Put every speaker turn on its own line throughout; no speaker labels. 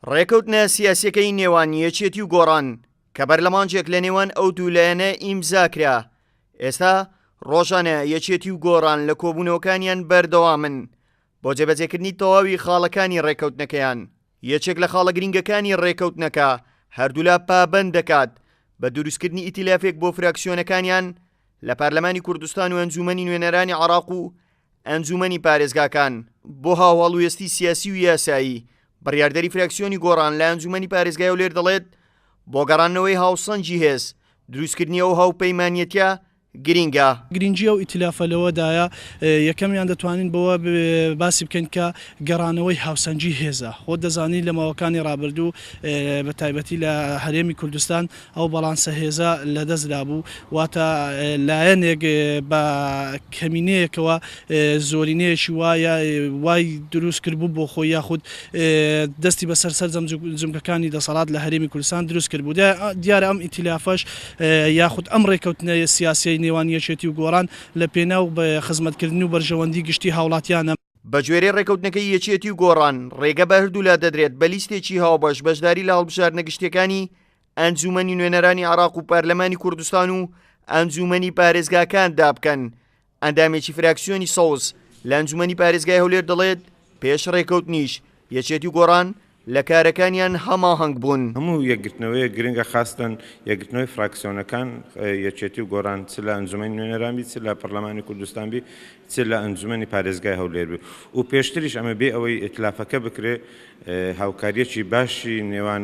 ڕێکەوتنە سیاسیەکەی نێوان یەکێتی و گۆڕان کە بەر لە مانگێک لە نێوان ئەو دوو لایەنە ئیمزا کرا، ئێستا ڕۆژانە یەکێتی و گۆڕان لە کۆبوونەوەکانیان بەردەوامن بۆ جێبەجێکردنی تەواوی خاڵەکانی ڕێکەوتنەکەیان. یەکێک لە خاڵە گرینگەکانی ڕێکەوتنەکە هەردوولا پابەند دەکات بە دروستکردنی ئیتیلافێک بۆ فراکسیۆنەکانیان لە پارلەمانی کوردستان و ئەنجوومەنی نوێنەرانی عێراق و ئەنجوومەنی پارێزگاکان بۆ هاوهەڵوێستی سیاسی و یاسایی، بڕیاردەری فراکسیۆنی گۆڕان لە ئەنجوومەنی پارێزگای هەولێر دەڵێت، بۆ گەڕاندنەوەی هاوسەنگی هێز، دروستکردنی ئەو هاوپەیمانیەتیە گرینگە.
گرینگی ئەو ئیتیلافە لەوەدایە، یەکەمیان دەتوانین بەوە باسی بکەین کە گەڕانەوەی هاوسەنگی هێزە. خۆت دەزانی لە ماوەکانی ڕابردوو بە تایبەتی لە هەرێمی کوردستان ئەو باڵانسە هێزە لەدەستدرابوو، واتە لایەنێک بە کەمینەیەکەوە زۆرینەیەکی وای دروست کردبوو بۆ خۆی یاخود دەستی بەسەر سەرجەم جمکەکانی دەسەڵات لە هەرێمی کوردستان دروست کردبوو. دیارە ئەم ئیتیلافەش یاخود ئەم ڕێککەوتنە سیاسیەی نێوان یەکێتی و گۆڕان لە پێناو خزمەتکردن و بەرژەوەندی گشتی هاوڵاتیانە.
بەگوێرەی ڕێککەوتنەکەی یەکێتی و گۆڕان، ڕێگە بە هەردوولا دەدرێت بە لیستێکی هاوبەش بەشداری لە هەڵبژاردنە گشتییەکانی ئەنجوومەنی نوێنەرانی عێراق و پەرلەمانی کوردستان و ئەنجوومەنی پارێزگاکاندا بکەن. ئەندامێکی فراکسیۆنی سەوز لە ئەنجوومەنی پارێزگای هەولێر دەڵێت، پێش ڕێککەوتنیش یەکێتی و گۆڕان لە کارەکانیان هەماهەنگ بوون.
هەموو یەکگرتنەوەیەک گرنگە خاستەن یەکگرتنەوەی فراکسیۆنەکان یەکێتی و گۆڕان چ لە ئەنجومەنی نوێنەران بی چ لە پەرلەمانی کوردستان بی چ لە ئەنجومەنی پارێزگای هەولێر بی و پێشتریش ئەمە بێ ئەوەی ئیتلافەکە بکرێ هاوکاریەکی باشی نێوان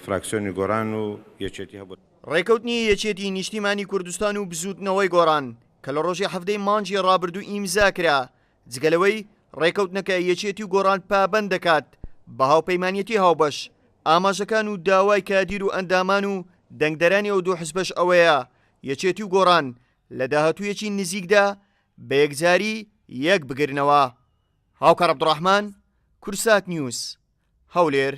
فراکسیۆنی گۆڕان و یەکێتی هەبوو.
ڕێکەوتنی یەکێتی نیشتیمانی کوردستان و بزووتنەوەی گۆڕان کە لە ڕۆژی حەڤدەی مانگی ڕابردوو ئیمزا کرا، جگە لەوەی ڕێکەوتنەکە یەکێتی و گۆڕان پابەند دەکات بە هاوپەیمانیەتی هاوبەش، ئاماژەکان و داوای کادیر و ئەندامان و دەنگدەرانی ئەو دوو حزبەش ئەوەیە یەکێتی و گۆڕان لە داهاتوویەکی نزیکدا بە یەکجاری یەک بگرنەوە. هاوکار عەبدوڕەحمان، کوردسات نیوز، هەولێر.